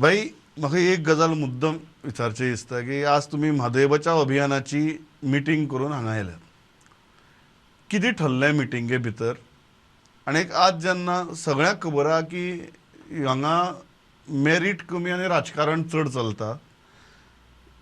बाई, म्हाका एक गजाल मुद्दम विचारचें दिसता की आज तुमी म्हादय बचाव अभियानाची मिटींग करून हांगा आयल्यात, कितें ठरलें मिटिंगे भितर? आनी आज जेन्ना सगळ्यांक खबर आहा की हांगा मेरीट कमी आनी राजकारण चड चलता,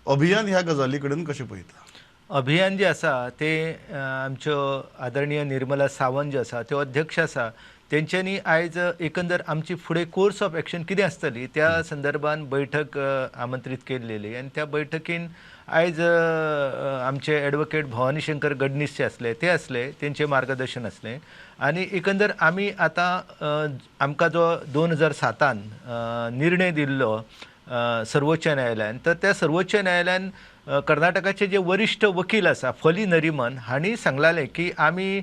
अभियान ह्या गजाली कडेन कशें पळयता? अभियान जे आसा तें आमच्यो आदरणीय निर्मला सावंत ज्यो आसा त्यो अध्यक्ष आसा, तेंच्यांनी आयज एकंदर आमची फुडें कोर्स ऑफ एक्शन कितें आसतली त्या संदर्भान बैठक आमंत्रीत केल्लेली आनी त्या बैठकीन आयज आमचे एडवोकेट भवानी शंकर गडनीस जे आसले ते आसले, तेंचें मार्गदर्शन आसलें आनी एकंदर आमी आतां आमकां जो 2007 निर्णय दिल्लो सर्वोच्च न्यायालयान, तर त्या सर्वोच्च न्यायालयान कर्नाटकाचे जे वरिश्ठ वकील आसा फली नरिमन हांणी सांगलालें की आमी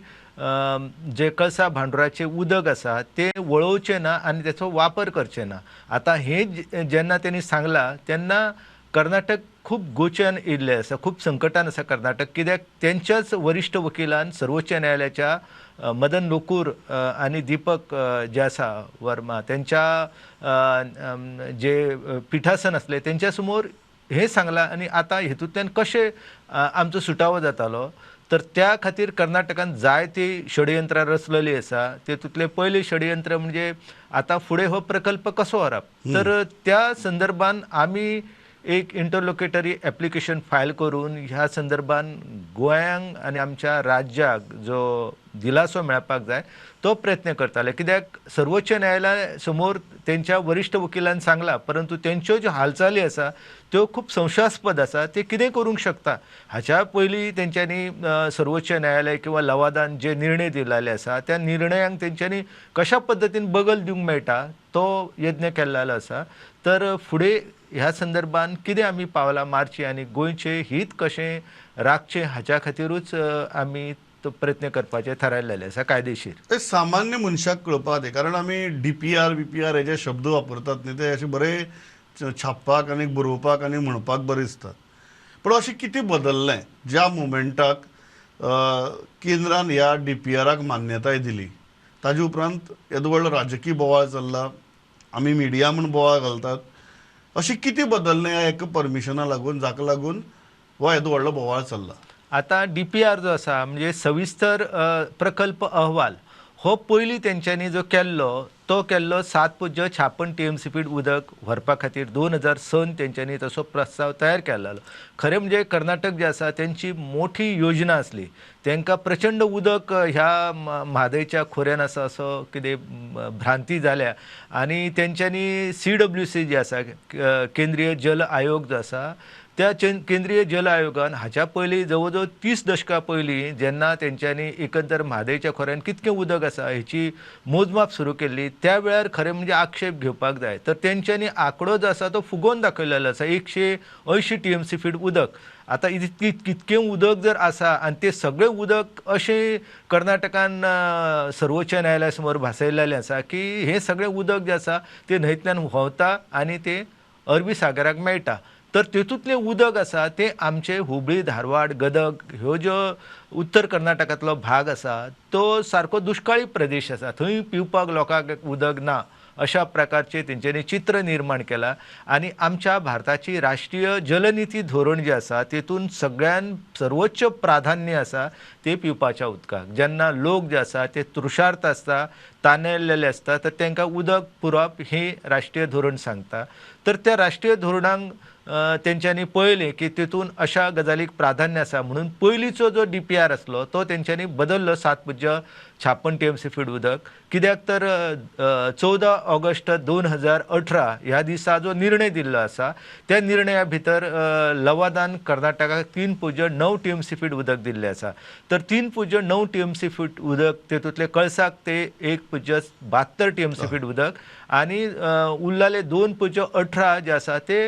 जे कळसा भांडुराचें उदक आसा तें वळोवचें ना आनी तेचो वापर करचें ना. आतां हें जेन्ना तेणी सांगलां तेन्ना कर्नाटक खूब गोच्यान येयल्लें आसा, खूब संकटान आसा कर्नाटक, कित्याक तेंच्याच वरिश्ठ वकिलान सर्वोच्च न्यायालयाच्या मदन लोकूर आनी दीपक जे आसा वर्मा तेंच्या जे पिठासन आसले तेंच्या समोर हें सांगलां आनी आतां हेतूंतल्यान कशें आमचो सुटावो जातालो तर त्या खातीर कर्नाटकान जायतीं षडयंत्रां रचलेलीं आसा. तेतूंतलें पयलें षडयंत्र म्हणजे आतां फुडें हो प्रकल्प कसो व्हरप, तर त्या संदर्भान आमी एक इंटरलोकेटरी एप्लिकेशन फायल करून ह्या संदर्भान गोंयांक आनी आमच्या राज्याक जो दिलासो मेळपाक जाय तो प्रयत्न करताले. कित्याक सर्वोच्च न्यायालया समोर तेंच्या वरिश्ठ वकिलान सांगलां, परंतु तेंच्यो ज्यो हालचाली आसा त्यो खूब संशयास्पद आसा, ते कितें करूंक शकता हाच्या पयलीं तेंच्यांनी सर्वोच्च न्यायालय किंवा लवादान जे निर्णय दिलेले आसा त्या निर्णयांक तेंच्यांनी कशा पद्दतीन बगल दिवंक मेळटा तो यत्न केल्लो आसा. तर फुडें ह्या संदर्भान कितें आमी पावलां मारचीं आनी गोंयचें हीत कशें राखचें हाच्या खातीरूच आमी तो प्रयत्न करपाचें थारायलेलें आसा कायदेशीर. ते सामान्य मनशाक कळपा खातीर, कारण आमी DPR BPR हे जे शब्द वापरतात न्ही ते अशे बरे छापपाक आनी बरोवपाक आनी म्हणपाक बरें दिसतात, पूण अशें कितें बदल्लें ज्या मुमेंटाक केंद्रान ह्या DPRाक मान्यताय दिली ताजे उपरांत येदो व्हडलो राजकीय बोवाळ चल्ला, आमी मिडिया म्हूण बोवाळ घालतात, अशें कितें बदल्लें ह्या एका परमिशना लागून जाका लागून हो येदो व्हडलो बोवाळ चल्ला? आतां DPR जो आसा म्हणजे सविस्तर प्रकल्प अहवाल हो पयलीं तेंच्यांनी जो केल्लो तो केल्लो 7.56 TMC feet उदक व्हरपा खातीर 2006 तेंच्यांनी तसो प्रस्ताव तयार केल्लो. खरें म्हणजे कर्नाटक जे आसा तेंची मोठी योजना आसली, तेंकां प्रचंड उदक ह्या म्हादयच्या खोऱ्यान आसा असो कितें भ्रांती जाल्या आनी तेंच्यांनी CWC जे आसा केंद्रीय जल आयोग जो आसा त्या केंद्रीय जल आयोगान हाच्या पयलीं जवळ जवळ 30 दशकां पयलीं जेन्ना तेंच्यांनी एकंदर म्हादयच्या खोऱ्यान कितकें उदक आसा हेची मोजमाप सुरू केल्ली त्या वेळार खरें म्हणजे आक्षेप घेवपाक जाय. तर तेंच्यांनी आंकडो जो आसा तो फुगोवन दाखयलेलो आसा 180 TMC feet उदक. आतां कितकें उदक जर आसा आनी तें सगळें उदक अशें कर्नाटकान सर्वोच्च न्यायालया समोर भासयलेलें आसा की हें सगळें उदक जें आसा तें न्हंयतल्यान व्हांवता आनी तें अरबी सागराक मेळटा. तर तेतूंतलें उदक आसा तें आमचें हुबळी, धारवाड, गदग ह्यो ज्यो उत्तर कर्नाटकांतलो भाग आसा तो सारको दुश्काळी प्रदेश आसा, थंय पिवपाक लोकांक उदक ना अशा प्रकारचें तेंच्यांनी चित्र निर्माण केलां. आनी आमच्या भारताची राष्ट्रीय जलनिती धोरण जें आसा तेतून सगळ्यान सर्वोच्च प्राधान्य आसा तें पिवपाच्या उदकाक. जेन्ना लोक जे आसा ते तृषार्थ आसता, तानेल्लेले आसता, तर तांकां उदक पुरोवप हें राष्ट्रीय धोरण सांगता. तर त्या राष्ट्रीय धोरणांक तेंच्यांनी पळयलें की तेतून अशा गजालीक प्राधान्य आसा म्हणून पयलींचो जो DPR आसलो तो तेंच्यांनी बदल्लो 7.56 TMC feet उदक. कित्याक तर 14 ऑगस्ट 2018 ह्या दिसा जो निर्णय दिल्लो आसा त्या निर्णया भितर लवादान कर्नाटकाक 3.9 TMC feet उदक दिल्लें आसा. तर 3.9 TMC feet उदक तेतूंतलें कळसाक ते 1.72 TMC feet उदक आनी उरलेले 2.18 जे आसा ते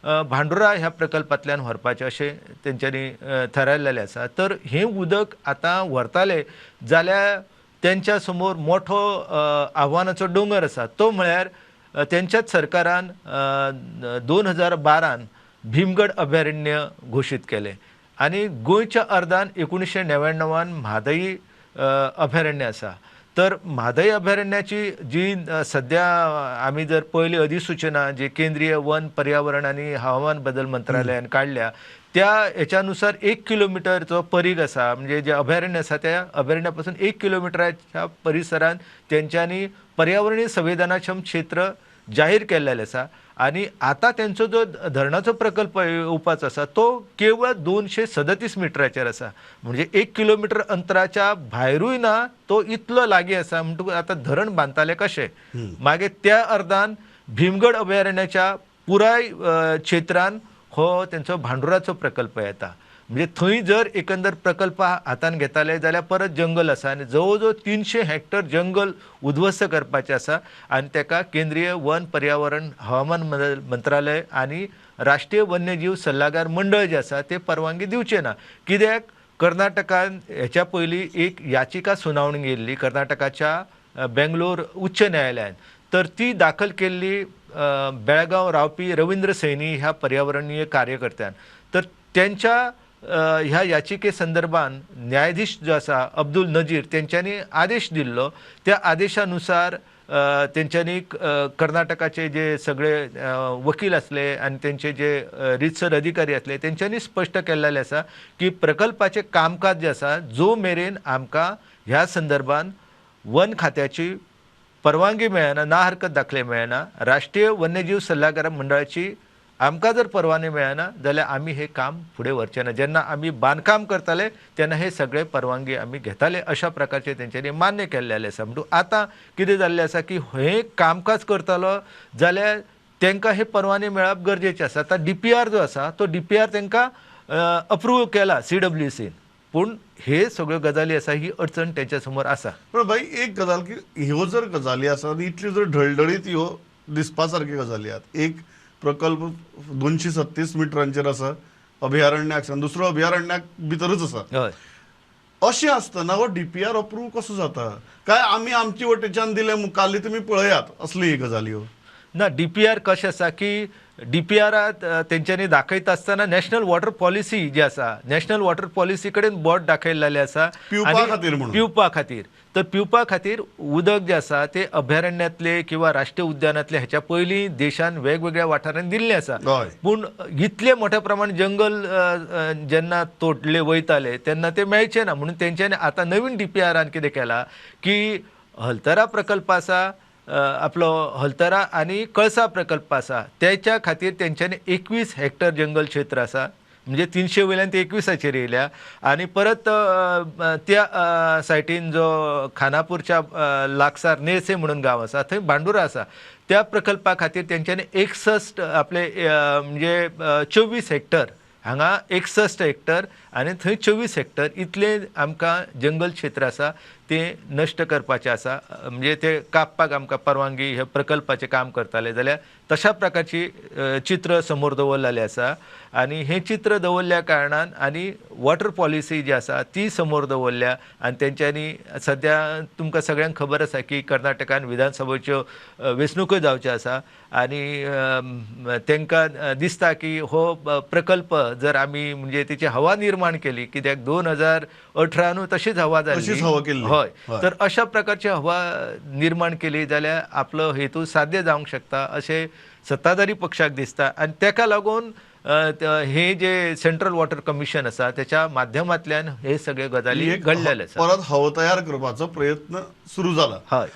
भांडुरा ह्या प्रकल्पांतल्यान व्हरपाचें अशें तेंच्यांनी थारायलेलें आसा. तर हें उदक आतां व्हरताले जाल्यार तेंच्या समोर मोठो आव्हानाचो दोंगर आसा तो म्हळ्यार तेंच्याच सरकारान 2012 भीमगड अभयारण्य घोशीत केलें आनी गोंयच्या अर्दान 1999 म्हादई अभयारण्य आसा. तर म्हादय अभयारण्याची जी सद्या आमी जर पळयली अधिसूचना जी केंद्रीय वन पर्यावरण आनी हवामान बदल मंत्रालयान काडल्या त्या हेच्या नुसार 1 किलोमिटरचो परीघ आसा, म्हणजे जे अभयारण्य आसा त्या अभयारण्या पासून 1 किलोमिटराच्या परिसरान तेंच्यांनी पर्यावरणीय संवेदनाक्षम क्षेत्र जाहीर केल्लेलें आसा. आनी आतां तेंचो जो धरणाचो प्रकल्प येवपाचो आसा तो केवळ 237 मिटराचेर आसा, म्हणजे 1 किलोमिटर अंतराच्या भायरूय ना, तो इतलो लागीं आसा. म्हणटकूच आतां धरण बांदताले कशें? मागीर त्या अर्दान भीमगड अभयारण्याच्या पुराय क्षेत्रान हो तेंचो भांडुराचो प्रकल्प येता. म्हणजे थंय जर एकंदर प्रकल्प हातान घेताले जाल्यार परत जंगल आसा आनी जवळ जवळ 300 हेक्टर जंगल उद्ध्वस्त करपाचें आसा आनी तेका केंद्रीय वन पर्यावरण हवामान मंत्रालय आनी राष्ट्रीय वन्यजीव सल्लागार मंडळ जें आसा ते परवानगी दिवचें ना. कित्याक कर्नाटकान हेच्या पयलीं एक याचिका सुनावणी गेल्ली कर्नाटकाच्या बेंगलोर उच्च न्यायालयान, तर ती दाखल केल्ली बेळगांव रावपी रविंद्र सैनी ह्या पर्यावरणीय कार्यकर्त्यान. तर तेंच्या ह्या याचिके संदर्भान न्यायाधीश जो आसा अब्दुल नजीर तेंच्यांनी आदेश दिल्लो. त्या आदेशानुसार तेंच्यांनी कर्नाटकाचे जे सगळे वकील आसले आनी तेंचे जे रितसर अधिकारी आसले तेंच्यांनी स्पश्ट केल्लें आसा की प्रकल्पाचें कामकाज जें आसा जो मेरेन आमकां ह्या संदर्भान वन खात्याची परवानगी मेळना, ना हरकत दाखले मेळना, राष्ट्रीय वन्यजीव सल्लागार मंडळाची आमकां जर परवानगी मेळना जाल्यार आमी हें काम फुडें व्हरचें ना. जेन्ना आमी बांदकाम करताले तेन्ना हे सगळे परवानगी आमी घेताले अशा प्रकारचे तेंच्यांनी मान्य केल्लें आसा. म्हणटकूच आतां कितें जाल्लें आसा की हें कामकाज करतालो जाल्यार तांकां हे परवानगी मेळप गरजेचें आसा. आतां DPR जो आसा तो DPR तांकां अप्रूव केला CWCन, पूण हे सगळ्यो गजाली आसा ही अडचण तेंच्या समोर आसा. पण भाई एक गजाल की ह्यो जर गजाली आसा आनी इतल्यो जर ढळढळीत ह्यो दिसपा सारक्यो गजाली आहात, एक प्रकल्प 237 मिटरांचेर आसा अभयारण्याक, दुसरो अभयारण्याक भितरूच आसा. हय, अशें आसतना हो DPR approve कसो जाता? काय आमी आमचे वटेच्यान दिले मुखाल्ली तुमी पळयात असली ही गजाली? ना, DPR कशें आसा की DPRात तेंच्यांनी दाखयता आसतना नॅशनल वॉटर पॉलिसी जी आसा नॅशनल वॉटर पॉलिसी कडेन बोट दाखयल्लें आसा पिवपा खातीर म्हणून, पिवपा खातीर. तर पिवपा खातीर उदक जें आसा तें अभयारण्यांतलें किंवा राष्ट्रीय उद्यानांतलें हेच्या पयलीं देशान वेगवेगळ्या वाठारांनी दिल्लें आसा. पूण इतले मोठ्या प्रमाणात जंगल जेन्ना तोडले वयताले तेन्ना ते मेळचें ना, म्हणून तेंच्यांनी आतां नवीन DPRान कितें केलां की हलतरा प्रकल्प आसा, आपलो हलतरा आनी कळसा प्रकल्प आसा तेच्या खातीर तेंच्यांनी 21 हेक्टर जंगल क्षेत्र आसा, म्हणजे 300 वयल्यान ते 21 येयल्या. आनी परत त्या सायटीन जो खानापूरच्या लागसार नेरसे म्हणून गांव आसा थंय भांडुरा आसा, त्या प्रकल्पा खातीर तेंच्यांनी 61 आपले म्हणजे 24 हेक्टर हांगा 61 हेक्टर आनी थंय 24 हेक्टर इतलें आमकां जंगल क्षेत्र आसा तें नश्ट करपाचें आसा. म्हणजे ते कापपाक आमकां परवानगी हे प्रकल्पाचें काम करताले जाल्यार तशा प्रकारची चित्र समोर दवरलेलें आसा. आनी हें चित्र दवरल्या कारणान आनी वॉटर पॉलिसी जी आसा ती समोर दवरल्या आनी तेंच्यांनी सद्या तुमकां सगळ्यांक खबर आसा की कर्नाटकान विधानसभेच्यो वेंचणुको जावच्यो आसा आनी तांकां दिसता की हो प्रकल्प जर आमी म्हणजे तेची हवा निर्माण केली, कित्याक 2018 तशीच हवा जाली, हय, तर अशा प्रकारची हवा निर्माण केली जाल्यार आपलो हेतू साध्य जावंक शकता अशें सत्ताधारी पक्षाक दिसता. आनी तेका लागून हे जे सेंट्रल वॉटर कमिशन आसा त्याच्या माध्यमांतल्यान हे सगळे गजाली घडलेले आसा. परत हवा तयार करपाचो प्रयत्न सुरू जाला. हय.